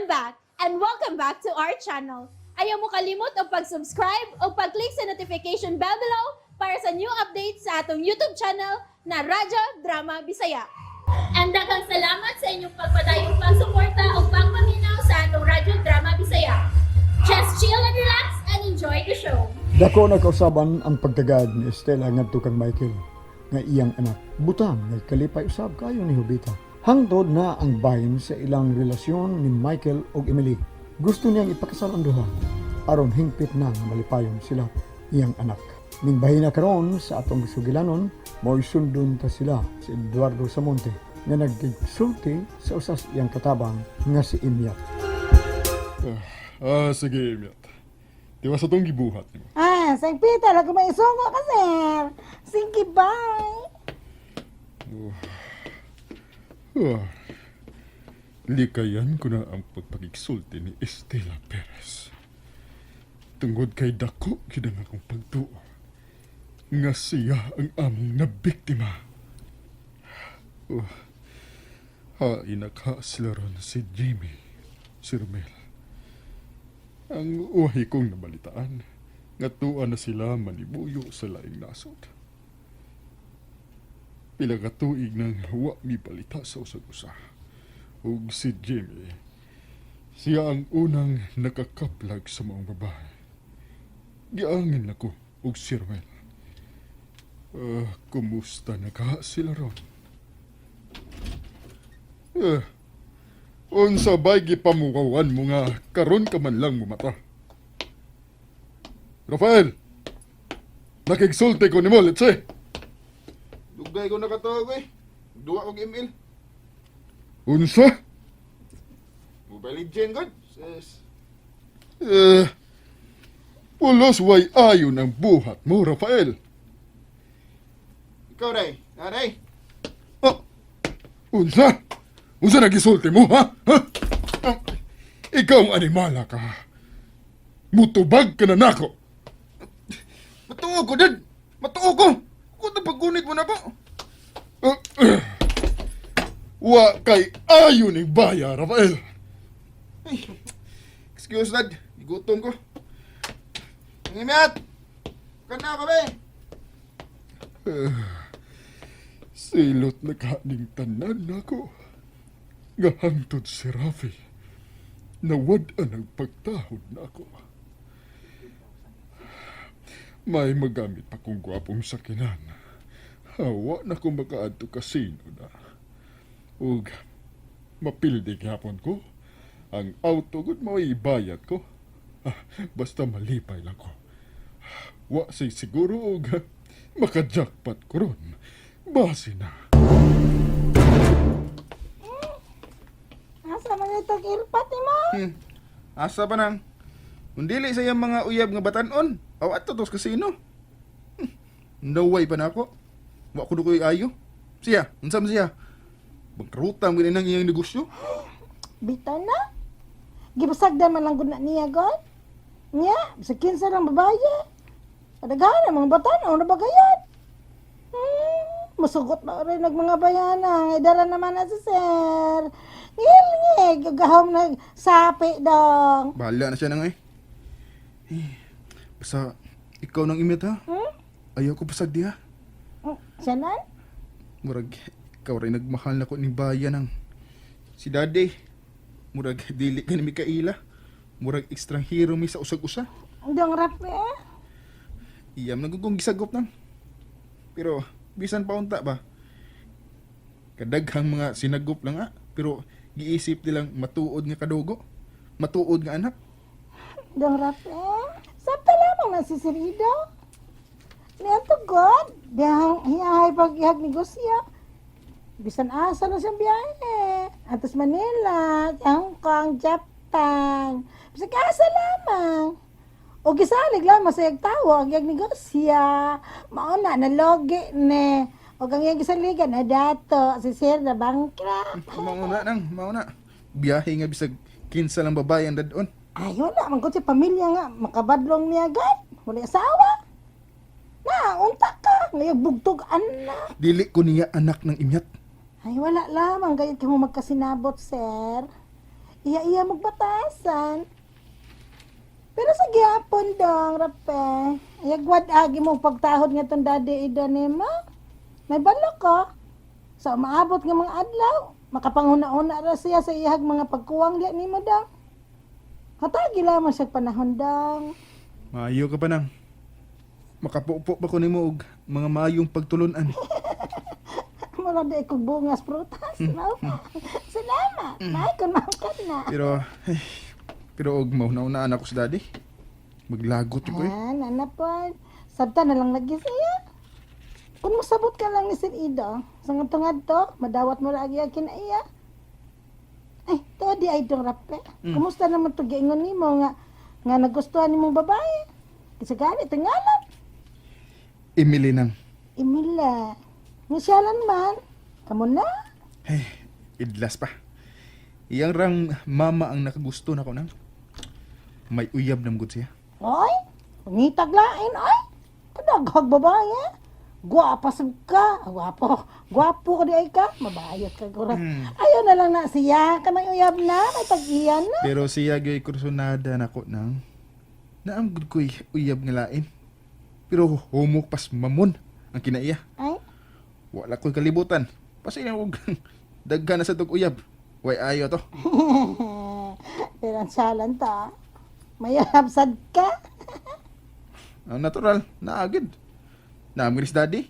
I'm back and welcome back to our channel. Ayaw mo kalimot og pag-subscribe o pag-click sa notification bell below para sa new updates sa atong YouTube channel na Radyo Drama Bisaya. And daghang salamat sa inyong pagpadayong pagsuporta o pagpaminaw sa atong Radyo Drama Bisaya. Just chill and relax and enjoy the show. Dako na kausaban ang pagtagad ni Estela ngadto kang Michael nga iyang anak. Butang nga kalipay usab kayo ni Jovita. Hangtod na ang bahin sa ilang relasyon ni Michael ug Emily. Gusto niyang ipakasal ang duha aron hingpit na nga malipayon sila iyang anak. Ning bahina karon sa atong sugilanon, mao'y sundon ta sila si Eduardo Samonte nga nagsulti sa usas iyang katabang nga si Imyat. Ah, sige, Imiat. Di ba sa itong gibuhat nimo? Ah, St. Peter, ako may isungo ka, sir. Sige, bye. Ah, likayan ko na ang pagpagigsulti ni Estela Perez. Tungod kay dako gid ang akong pagtuo nga siya ang among nabiktima. Oh, hain ka sila ron si Jimmy, si Romel. Ang uwahi kong nabalitaan, nga tuwa na sila manibuyo sa laing nasod. Pila ka tuig nang wa mi balita sa usag-usa. Ug si Jimmy, siya ang unang nakakaplag sa maong babae. Giangin nako og si Romel. Ah, kumusta na ka sila ron? Eh, unsa ba'y gipamukawan mo nga karon ka man lang mumata? Rafael! Nakigsulti ko nimo, let's say. Dugay ko nakatawag eh. Duwa kog ML. Unsa? Mobile Legend god. Sis. Eh, pulos way ayon ang buhat mo, Rafael. Ikaw day. Nanay. Ah, unsa? Unsa nagisulti mo, ha? Ha? Ah, ikaw ang animala ka. Mutubag ka na nako. Matuo ko dad. Matuo ko. Ko na paggunit mo na po. Ah, eh, wa kay ayon ning baya, Rafael. Ay. Excuse dad. Gigutom ko. Ang imiat. Kana ka be. Silot na kaning tanan nako. Nga hangtod si Rafi. Nawad ang pagtahod nako. May magamit pa kong gwapong sakinan. Hawa na ko makaadto kasino na. Ug mapildi gyapon ko. Ang auto gud mao'y bayad ko. Ah, basta malipay lang ko. Wa say siguro og maka-jackpot ko ron. Base na. Asa man itong irpat ni mo? Asa pa nang? Undili sa iyang mga uyab nga batanon. Aw ato tos kasino. Naway pa na ako. Wa ko dukoy ayo. Siya, unsa man siya? Bangkruta mo nang iyang negosyo. Bitaw na. Gibasagdan man lang gud na niya, God. Niya, sa kinsa lang babaye. Kadaghan ang mga batanon na bagayan. Musugot na rin ang mga bayana. Dala naman na si sir. Ngil-ngil, gahom na sapi dong. Bahala na siya na nga eh. Eh, basta ikaw nang imit ha. Hmm? Ayaw ko pasag diha. Siya nan? Murag ikaw rin nagmahal na ko ning bayan ng si Daddy. Murag dili ka ni Mikaela. Murag ekstranghero mi sa usag-usa. Dong rap eh. Iyam nagugong gisagop nang. Pero bisan pa unta ba? Kadaghang mga sinagop lang ah. Pero giisip nilang matuod nga kadugo. Matuod nga anak. Dong rap eh. Sabta lamang na si Sirido. Niyan to God. Dihang hiyahay pag-ihag negosyo. Bisan asa na siyang biyahe. Atos Manila, Hong Kong, Japan. Bisan asa lamang. O gisalig lamang sa iyang tawo, ang iyang negosyo. Mauna, nalogi ne. O ang iyang gisaligan, na dato, si Sir na bankrupt. Mauna nang, mauna. Biyahe nga bisag kinsa lang babae ang dadon. Ay, wala. Man si pamilya nga. Makabadlong niya agad. Wala asawa. Na, unta ka. Ngayon, bugtog anak. Dili ko niya anak ng imyat. Ay, wala lamang. Gayud ka mo magkasinabot, sir. Iya-iya magbatasan. Pero sa gihapon dong, Rape. Ayagwad agi mo pagtahod nga tong daddy ida nimo. May balok ko. Sa umaabot nga mga adlaw, makapanghuna-una ra siya sa iyahag mga pagkuwang diya nimo dong. Hatagi lamang siya panahon dong. Maayo ka pa nang. Makapupo pa ko nimo og mga maayong pagtulunan. Mura di ko bungas prutas. Mao pa. Salamat. May kun maangkat na. Pero, ay, pero og mauna-unaan ako sa daddy. Maglagot ko eh. Ah, nana po. Sabta na lang lagi siya. Kung mosabot ka lang ni Sir Ido, sa ngadto, madawat mo lagi ang kinaiya. Ay, to di ay dong rape. Kumusta naman to giingon nimo nga nga nagustuhan nimong babae? Kasi gani tingalan. Emily nang. Emila. Ngisyalan man. Kamo na. Hey, idlas pa. Iyang rang mama ang nakagusto nako nang. May uyab na gud siya. Oy, ngitag lain oy. Kadaghag babae. Gwapa sab ka. Ah, gwapo. Gwapo ka di ay ka. Mabayot ka gura. Ayaw na lang na siya. Kanang uyab na, may tag-iyan na. Pero siya gyud kursunada nako nang. Naam gud ko'y uyab nga lain. Pero humok pas mamon ang kinaiya. Ay, Wala ko'y kalibutan. Pasaya og daghan na sa tog uyab. Way ayo to. pero ang salan ta. May sad ka. Ang natural, naagid. Naam gid si daddy.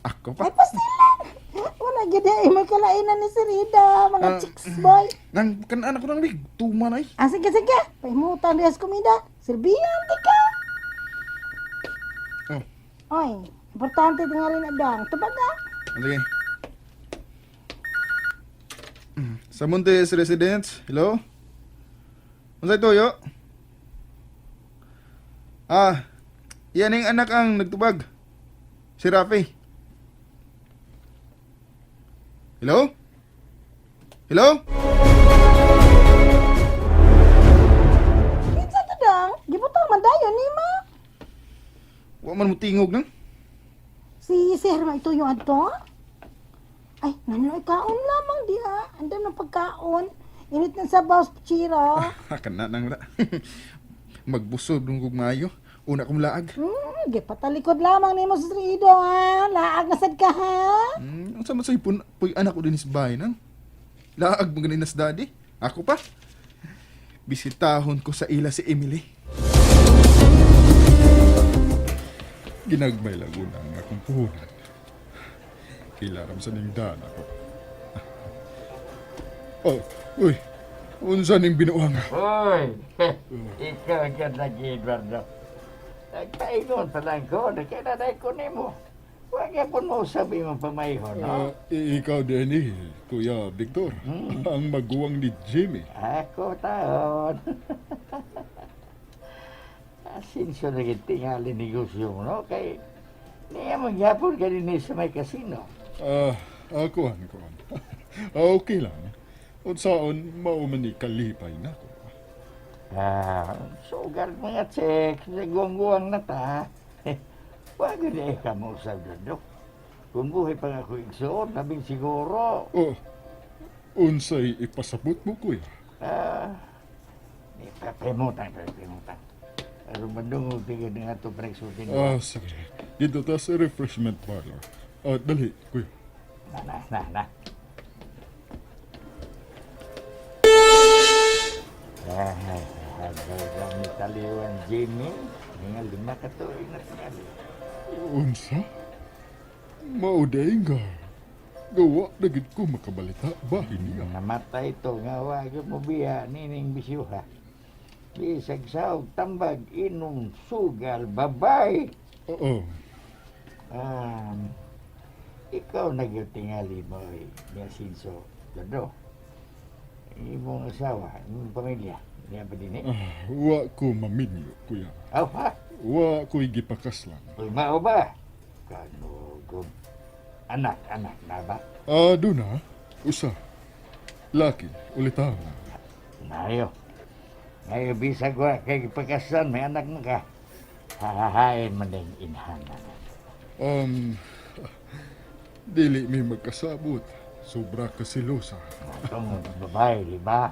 Ako pa. Ay, pastilan. Wala gid ay may kalainan ni Sirida, mga chicks boy. Nang kanaan ako nang lig, tuma na eh. Ah, sige, sige. Pahimutan diya sa komida. Serbihan, di ka. Oh, Oy, importante tingali na dong. Tubag ah. sige. Sa Montes Residence, hello? Unsay tuyo? Ah, yan ang anak ang nagtubag. Si Rafi. Hello? Hello? Kinsa to dong? Gibutang man dayon nimo. Wa man mo tingog nang. Si Sir ito yung adto? Ay, nanloy kaon lamang diha. Andam ng pagkaon. Init ng sabaw sa putsira. Kana nang wala. Magbusog nung kog maayo. Una kong laag. Gipatalikod lamang nimo sa Sir Ido ha. Laag na sad ka ha. Ang sama sa ipon, puy anak ko din sa bahay nang. Laag mo ganin na sa daddy. Ako pa. Bisitahon ko sa ila si Emily. Ginagmay lang una ang akong puhunan. Kilaram sa ningdan ako. Oh, uy, unsa ning binuang? Hoy, ikaw agad lagi, Eduardo. Nagpaingon pa lang ko, nakailanay ko nimo. Huwag yapon mo sabi mong pamayho, no? Ah, ikaw din eh, Kuya Victor, ang maguwang ni Jimmy. Ako taon. Asinso na tingali negosyo mo, no? Kay niya mangyapon ka din sa may kasino. Ah, ako an ko. Okay lang. Unsaon mao man ni kalipay nako. Ah, sugal mga check, sa guwang-guwang na ta. Huwag na ka mo usab doon, Kung buhay pa nga ko igsoon, labing siguro. Oh, unsay ipasabot mo, kuya? Ah, di pa pahimutan, pahimutan. Aron mandungog tigil nga ito preksutin. Ah, sige. Dito ta sa refreshment parlor. Ah, dali, kuya. Na, na, na, na. Ah, hanggang ni taliwan Jimmy, nga 5 ka tuig na tingali. Unsa? Mao day nga. Gawa na gid ko makabalita bahin niya. Namatay to nga wag mo biya nining bisyuha. Bisag saog, tambag, inom, sugal, babay. Oo. Ikaw na gyud tingali mo eh, ni Asinso Dodo. Imong asawa, imong pamilya, niya ba din eh? Ah, wa ko maminyo, kuya. Aw, ha? Wa ko'y gipakaslan. Uy, mao ba? Kanugom. Anak, anak na ba? Ah, doon na. Usa. Laki, ulitaw na. Nayo. Ngayon, bisag wa kay gipakasan, may anak na ka. Hahahain man din inhanan. Dili mi magkasabot. Sobra ka silosa. Itong babae, di ba?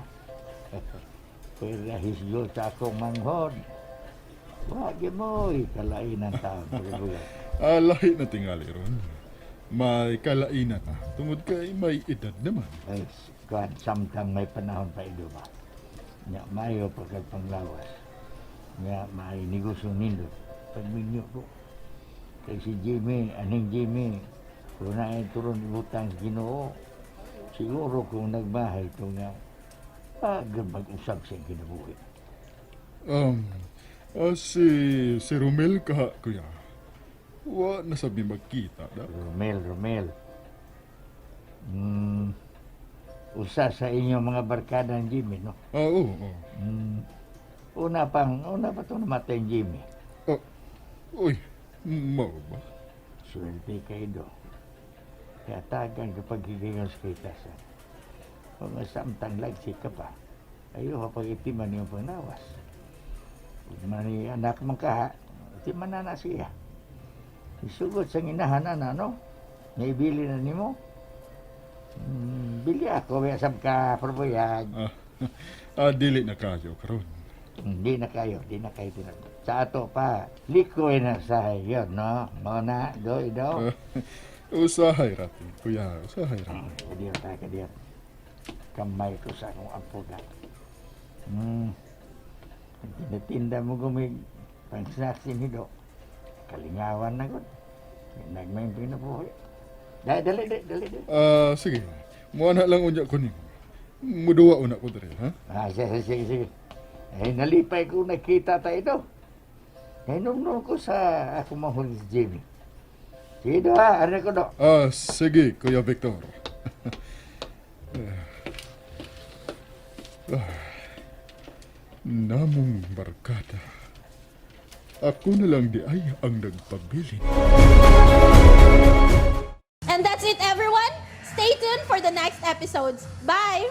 Pero hisgot sa akong manghod. Wag mo, ikalain ang taon. Pagbuhat. Ah, lahi na tingali ron. May kalainan na. Tungod kay may edad naman. Ay, kuan, samtang may panahon pa ido ba. Nya, mayo pagkat panglawas. Nya, may negosyo nindo. Pagminyo ko. Kay si Jimmy, aning Jimmy, kung na turon ibutang sa Ginoo, siguro kung nagbahay ito nga, pag mag-usab sa kinabuhi. Si Romel ka, kuya. Wa na sabi magkita da. Romel, Romel. Usa sa inyong mga barkada ng Jimmy, no? Ah, oo, oo. Una pa itong namatay ang Jimmy. Oh, uy, mao ba? Swerte kayo do. Katagan kapag higayon sa kitasan. Kung samtang lagsi ka pa, ayo kapag itiman yung panglawas. Kung man anak mong kaha, itiman na na siya. Isugot sa ginahanan na, no? Naibili na nimo. Bili ako, may asam ka, probuyag. Ah, ah, dili na kayo karon. Hindi na kayo, di na kayo tinag. Sa ato pa, likoy na sa yun, no? Muna, do, do. Ah, usahay ratin, kuya, usahay ratin. Kadiyo ta, kadiyo. Kamay ko sa akong apo ka. Tinatinda mo gumig pang snacks ni do. Kalingawan na gud. Nagmay pinabuhi. Dali, dali, dali, dali. Dali. Ah, sige. Muana lang unya ko nimo. Muduwa una ko diri, ha? Ah, sige, sige, sige. Eh, nalipay ko nakita tayo do. Nainumnum ko sa ako mahuli si Jimmy. Sige do ha, ano ko do. Ah, sige, Kuya Victor. Ah, namong barkada. Ako na lang di ay ang nagpabilin. And that's it, everyone. Stay tuned for the next episodes. Bye!